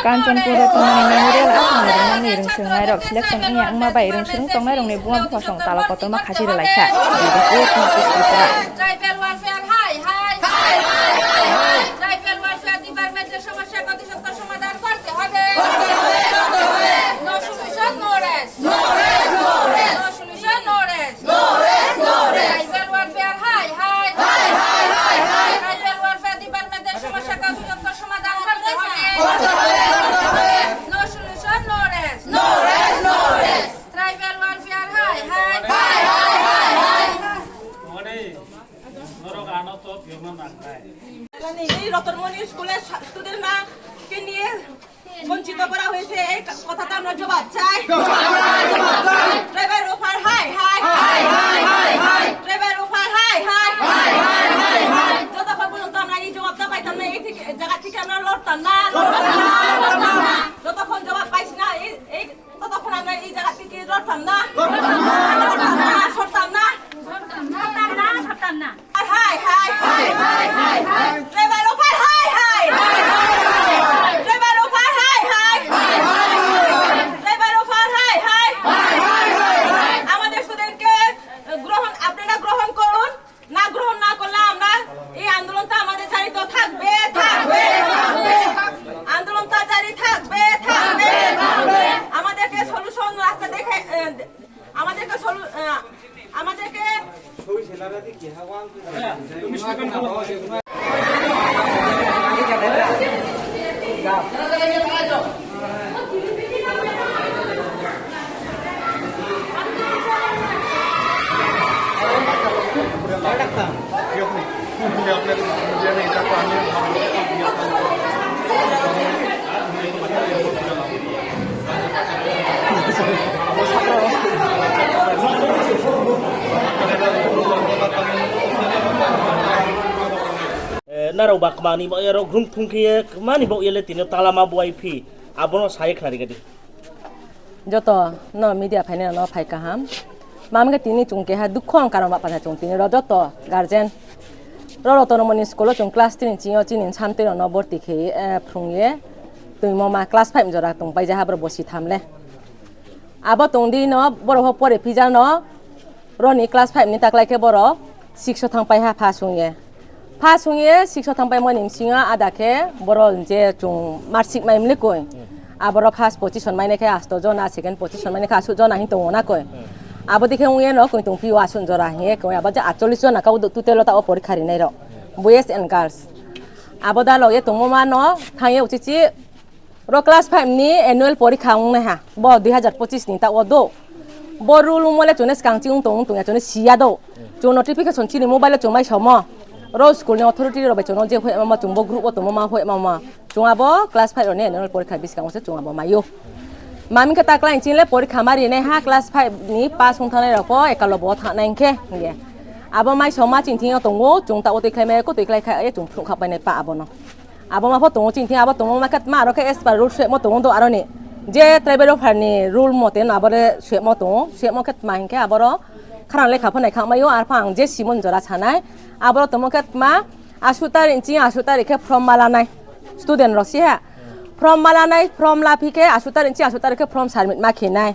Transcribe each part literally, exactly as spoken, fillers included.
Kanchanpur o tongmani memorial aswkni rwngmani rwngswrwngnairok selection wngya wngma bai rwngswrwng tongnairokni buma buphasong tala kotorma khasi rwlaikha. Report, North East Tripura. Tribal welfare, hi, hi. Hi, hi, hi, hi. Tribal welfare department-এর সমস্যা অতি সত্বর সমাধান করতে হবে। No solution, no rest. No rest, no rest. No solution, no rest. No rest, no rest. Tribal welfare, hi, hi. Hi, hi, hi, hi. Tribal welfare department-এর সমস্যা অতি সত্বর সমাধান করতে হবে। No solution, no rest. No rest, no rest. Tribal welfare, hi, hi. Hi, hi, hi, hi. এই রতনমণি স্কুলের স্টুডেন্টরা কে নিয়ে বঞ্চিত করা হয়েছে, এই কথাটা আমরা জবাব চাই। ড্রাইভার অফার হাই হাই। ড্রাইভার অফার হাই হাই। যতক্ষণ পর্যন্ত আমরা এই জবাবটা পাইতাম না, এই থেকে, জায়গা থেকে আমরা লড়তাম না, লড়তাম না, লড়তাম না। যতক্ষণ জবাব পাইছি না, এই, এই, ততক্ষণ আমরা এই জায়গা থেকে লড়তাম না, লড়তাম না, সরতাম না। হাই, হাই, হাই, হাই, হাই, হাই। ড্রাইভার অফার হাই, হাই। ড্রাইভার অফার হাই, হাই। ড্রাইভার অফার হাই, হাই। আমাদের স্টুডেন্টকে গ্রহণ, আপনারা গ্রহণ করুন। না গ্রহণ না করলে আমরা এই আন্দোলনটা আমাদের জারি তো থাকবে, থাকবে, থাকবে। আন্দোলনটা জারি থাকবে, থাকবে, থাকবে। আমাদেরকে সলিউশন রাস্তা দেখে, আহ, আমাদেরকে সলু-, আহ, আমাদেরকে Eh, narok ba kwmani bo yarok grung thung khe ye kwmani bo yele tino talama buai phi abono sai khna rigadi. Joto no media phainai no phai kaham. Mamge tini chung keha dukho ang karon ba phaina chung tini ro joto guardian. Ro ro tono moni school o chung class three ni chingo chini samtwi rok no borti khe, eh, phrung ye. Twi mo ma class five jora tong pai ja ha bro bosi tham le. Abo tong di no borok ho pore phija no. Roni class five ni taklai khe borok six o thang pai ha first wng ye. First wng ye six o thang pai mani bisingo ada khe borok je chung marksheet mai mili koi. Aboro first position mai nai khe asto jona, second position mai nai khe asuk jona hin tongo na koi. Abo dikhe wng ye no koi tong phio asuk jora hin ye koi abo je atchollish jona kau total o ta o porikha rinai rok. Boys and girls. Abo da log ye tongmo ma no thang ye uchichi Ro class five ni annual porikha wng nai ha, bo dui hazar pochis ni ta o do. Bo rule wng mole chwngno swkang chini wng tong wng tong ya chwngno siya do. Chwng notification chini mobile o chwng mai somo. Ro school ni authority rok bai chwngno je hoi ma ma chwng bo group o tongma ma hoi ma ma. Chwng abo class five rok ni annual porikha biskang se chwng abo maio. Mami khe ta klai chini le porikha ma rinai ha class five ni pass wng thangnai rok po ekalo bo thangnai hwnkhe hwnkhe. Abo mai soma chini thing yo tongo chwng ta o twi khlai mai ko twi khlai kha e chwng phunuk kha painai pa abono. Abo ma pho tongo chini thing abo tongo ma khe ma aro khe as per rule swemo tongo do aroni je tribal o pharni rule mote no abore swemo tongo swemo khe ma hinkhe aboro kharang lekha pho nai kha maio arpha ang je simon jora sanai aboro tongmo khe ma asuk tarik ni chini asuk tarik khe form ma lanai student rok si ha form ma lanai form laphi khe asuk tarik ni chini asuk tarik khe form submit ma khe nai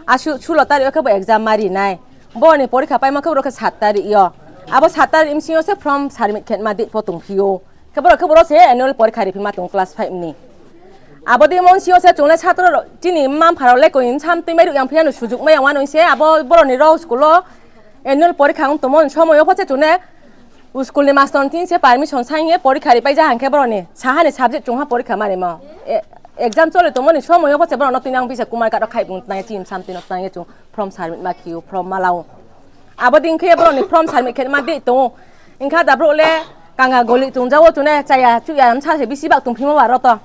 asuk sulo tarik o khe bo exam ma ri nai boni porikha paima khe oro khe sat tarik yo abo sat tarik ni bisingo se form submit khe ma date pho tong phio. Khe borok khe borok se annual porikha ri phima tongo class five ni. Abo di mon sio se chungnai satro rok chini mma mpha rok le koi sam twi mai ruk yang phiya no sujuk mai yang wano se abo borok ni rok school o annual porikha wng tongmo ni somoy o pho se chungnai school ni master ni tin se permission sai ye porikha ri paija hang khe borok ni saha ni subject chungha porikha ma rimo. E, exam choli tongmo ni somoy o pho se borok no twi nang bisa kumar kat rok khai bung tnai chini sam twi no tnai chung form submit ma khio form ma lao. Abo din khe borok ni form submit khe ma di tongo. Wngkha da borok le kanga goli tongjago chune chaya chuya msa se bisi bak tongphimo ba roto.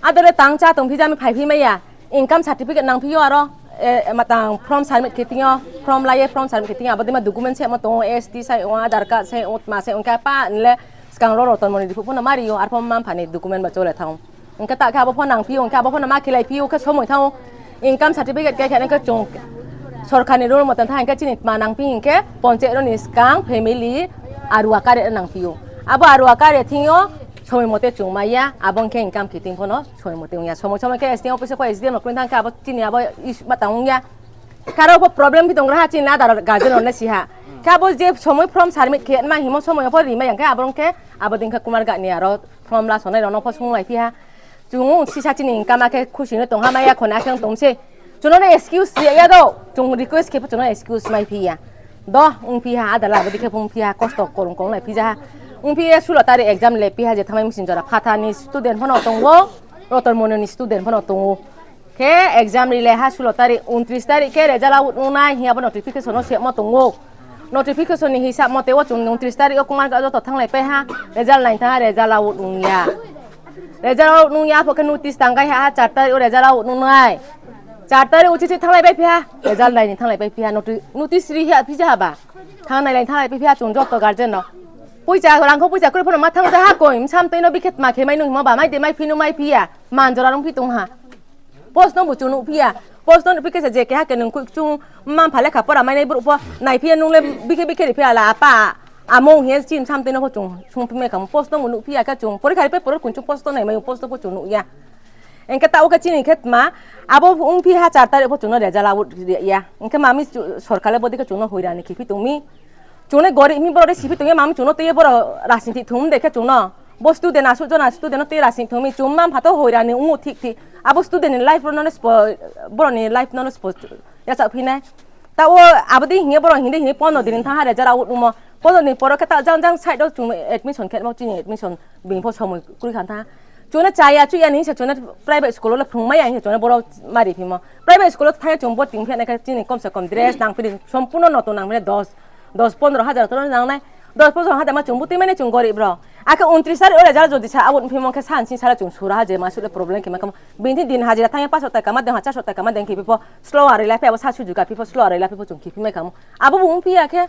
Adore tang cha tongphi jami phai phi maya. Income certificate nang phio aro, e, e, matang form submit khe tingyo, form laye form submit khe tingyo. Abo dima document se mo tongo, S T sai o, Aadhaar card sai o, ma sai wngkha pa nle skang ro roton moni diphu phano mario, arpho ma phani document ba chole thang. Hingke ta khe abo phano nang phio, hingke abo phano ma khilai phio, khe somoi thao income certificate khe khe nang khe chung sorkar ni rule motan thang khe chini ma nang phi hingke ponche roni skang family arua kare nang phio. Abo arua kare thingyo Somoi mote chwng maya, abo wngkhe income kiting phano somoi mote wngya. Somoi somoi khe S D M office o khe S D M rok kwrwng thang khe abo chini abo issue ma tang wngya. Karo bo problem phi tong raha chini adar guardian rok le siha. Khe abo je somoi form submit khe ma himo somoi pho ri maya khe abo wngkhe abo din khe Kumar Gani aro form la sonai rok no pho sung lai phiha. Chwng sisa chini income khe khusi no tong ha maya khona khe wng tong se. Chuno no excuse ya do. Chung request khe chuno excuse mai phiya. Do wng phiya ada la bodi khe phung phiya kosto korung korung lai phija. Wng phiya sulo tari exam le phiya je thamai machine jora phatha ni student phano tongo. Rotor mono ni student phano tongo. Khe exam rile ha sulo tari untris tari khe result out nunai hiya bo notification no semo tongo. Notification ni hisab mote o chung untris tari o kumar joto thanglai pai ha result nai tha result out nungya. Result out nung ya, apho khe notice tang kai ha, char tarik o result out nung nai. Char tarik uchi chi thanglai bai phiya, result nai ni thanglai bai phiya, noti-, notice ri ya phija haba. Thang nai lai thanglai bai phiya, chung joto guardian no. Puisa, rang kho puisa, kuri phano ma thang ja ha koi, msam tei no bikhet ma khe mai nung himo ba, mai de mai phinu mai phiya, man jora rung phi tung ha. Post no bo chung nuk phiya, post no nuk phi khe se je keha ke nung khui chung man pha lekha pora mai nai bru pho, nai phiya nung le bikhe bikhe ri phiya la apa. Amo hiya chini samtwi no pho chung sung phimai kha, post no nuk phiya khe chung porikha ri pe porok kunchung post no nai mai post no pho chung nuk ya. Engke ta o khe chini khe tma abo wng phi ha char tarik pho chung no result out ya. Engke mami chu-, sorkar le bodi khe chung no hoirani khipi tong mi. Chung no gori mi borok de sipi tong ya mami chung no tei borok rajniti thum de khe chung no. Bo student asuk jona student no tei rajniti thum mi chung mam pha to hoirani ungu thik thik. Abo student ni life no spo borok ni life no spo ya sa phi nai. Ta o abo de hinge borok hinde hinde pono din tha hare jara ut umo. Pono din poro khe ta jang jang side o chung admission khe mo chini admission bini pho somoi kuri khan tha. Chuna chaya chu yani se chuna private school le phung maya hinge chuna borok mari phimo. Private school thaya chung bo ting phene khe chini kom se kom dress nang phiri sompuno noto nang phiri dos, dos pondro hajar to nang nai. Dos pondro hajar ma chung buti mane chung gorib rok. Akhe untris tarik o result jodi sa aboni phimo khe san sin sala chung sura ha je ma sule problem khe ma kamo. Bini din hajira thangya paso taka ma dengha, chaso taka ma dengkhe pho slow ari lai phe abo sa suju ka phi pho slow ari lai phe pho chung khipi mai kamo. Abo bo wng phiya khe.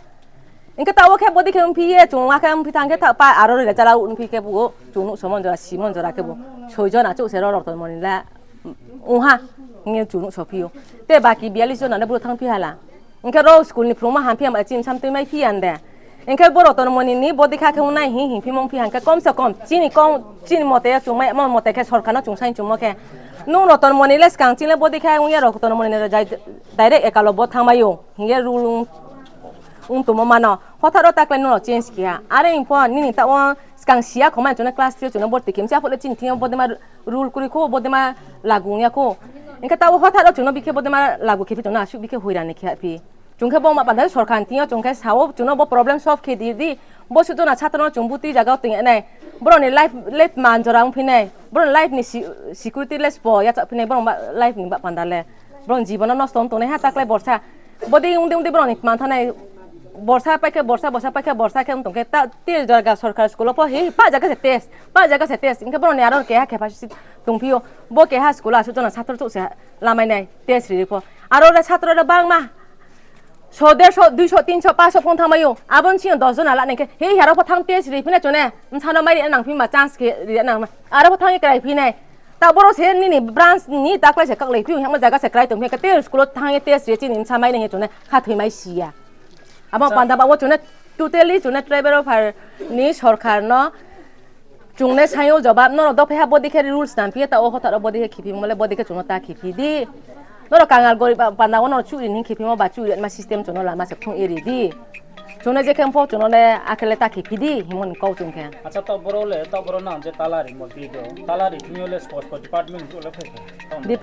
Engke ta o khe bodi khe wng phiye chung wa khe wng phi thang khe ta pa aro result jala wng phi khe bo chung nuk somon jora simon jora khe bo. Soi jon achuk se ro rok ton moni la. Wng ha. Nge chung nuk so phiyo. Te baki biyalis jon ane bo thang phi hala. Engke ro school ni phrungma ham phiya ma chini sam twi mai phiya ande. Engke bo Roton Moni ni bodi kha khe unai hi hi phimung phi hangke kom se kom chini kom chini mote ya chungmai mo mote khe sorkar no chungsain chungmo khe. Nung Roton Moni le skang chini bodi kha ungya Roton Moni ne jai direct ekalo bo thangmai o. Hinge rule ung, ung tumo mano. Hotha ro takle no change kiya. Are info nini ta o skang siya khomai chuna class three chuna borti kimsi aphole chini thing bodima rule kuri kho bodima lagu ungya kho. Engke ta o hotha ro chuna bikhe bodima lagu khe phi chuna asuk bikhe huirani khe phi. Chungkhe bo ma panda sorkar ni thing yo chungkhe sao chuno bo problem solve khe di di. Bo sujuna satro no chung buti jaga o tong nai. Borok ni life let man jora wng phinai. Borok ni life ni si-, security less po ya chak phinai borok ma-, life ni ba panda le. Borok ni jibono nosto wng tongnai ha taklai borsa. Bodi wng di wng di borok ni man thanai. Borsa paikhe borsa, borsa paikhe borsa khe wng tongkhe ta te jaga sorkar school o po he pa jaga se test, pa jaga se test. Engkhe borok ni aro keha capacity tong phio. Bo keha school o asuk jona satro chuk se lamai nai test ri po. Aro re satro re bangma. So, derso, duiso, tinso, paso phone thangmai o. Aboni sini dos jona la nangkhe, he, hero pho thang test ri phina chone. Msano mai ri nang phima chance khe ri nang. Aro pho thang krai phinai. Ta boro se nini branch ni ta klai se kaklai phi, hama jaga se krai tong phi, te school thang test ri chini msa mai nang chone. Kha thwi mai siya. Abo panda ba o chone totally chone tribal of har ni sorkar no Chungnai sayo jobab, norok dophe ha bodi khe rules nang phiya ta o hotharo bodi khe khipi mole bodi khe chungno ta khipi di. Norok kangal gorib ba panda o norok churi ni khipi mo ba churi ma system chungno lama se phung eri di. Chungnai je khe pho chungno le akhele ta khipi di himon kau chung khe. Acha to boro le to boro nang je talari mo di do. Talari thung le sports department le phe.